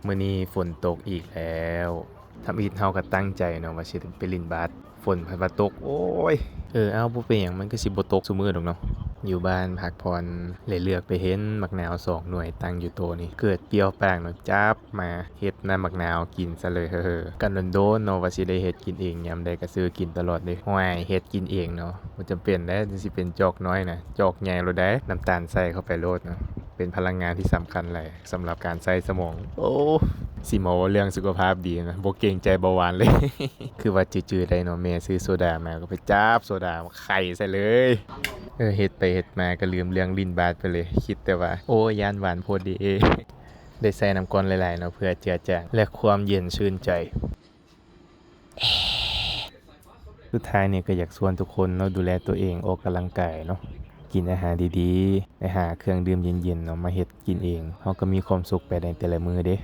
ມື້ນີ້ຝົນຕົກອີກແລ້ວ. ທຳອິດເຮົາກໍຕັ້ງໃຈເນາະວ່າຊິໄປຫຼິ້ນບາດ, ຝົນພັດວ່າຕົກ. ໂອ້ຍ ເອີ ເອົ້າ ບໍ່ເປັນຫຍັງ, ມັນກໍຊິບໍ່ຕົກຊຸມື້ດອກເນາະ. ຢູ່ບ້ານພັກຜ່ອນ ເລີຍເລືອກໄປເຫັນໝາກນາວສອງໜ່ວຍຕັ້ງຢູ່ໂຕະນີ້, ເກີດປ່ຽວປາກເນາະ, ຈັບມາເຮັດນ້ຳໝາກນາວກິນຊະເລີຍ. ເຮີ ກັນໂດນໆເນາະວ່າຊິໄດ້ເຮັດກິນເອງ, ຍາມໃດກໍຊື້ກິນຕະຫຼອດເດ້. ຫ້ວຍ ເຮັດກິນເອງເນາະ, ບໍ່ຈຳເປັນແຫຼະ ຊິເປັນຈອກນ້ອຍນະ, ຈອກໃຫຍ່ໂລດໄດ໋, ນ້ຳຕານໃສ່ເຂົ້າໄປໂລດເນາະ. ເປັນພະລັງງານທີ່ສຳຄັນຫຼາຍສຳລັບການໃຊ້ສະໝອງ. ໂອ້ ຊິມາເວົ້າເລື່ອງສຸຂະພາບດີນະ, ບໍ່ເກງໃຈເບົາຫວານເລີຍ. ຄືວ່າຈື່ໆໄດ້ເນາະ, ແມ່ຊື້ໂຊດາມາ ກໍໄປຈັບໂຊດາມາໄຄໃສ່ເລີຍ. ເອີ ເຮັດໄປເຮັດມາກໍລືມເລື່ອງຫຼິ້ນບາດໄປເລີຍ, ຄິດແຕ່ວ່າ ໂອ້ ຢ້ານຫວານໂພດເດ. ໄດ້ໃສ່ນ້ຳກ້ອນຫຼາຍໆເນາະ ເພື່ອເຈືອຈາງ ແລະ ຄວາມເຢັນຊື່ນໃຈ. ສຸດທ້າຍນີ້ກໍຢາກຊວນທຸກຄົນເນາະ ດູແລຕົວເອງ, ອອກກຳລັງກາຍເນາະ, ກິນອາຫານດີໆ, ໄດ້ຫາເຄື່ອງດື່ມເຢັນໆເນາະ ມາເຮັດກິນເອງ, ເຮົາກໍມີຄວາມສຸກໄປໃນແຕ່ລະມື້ເດ້.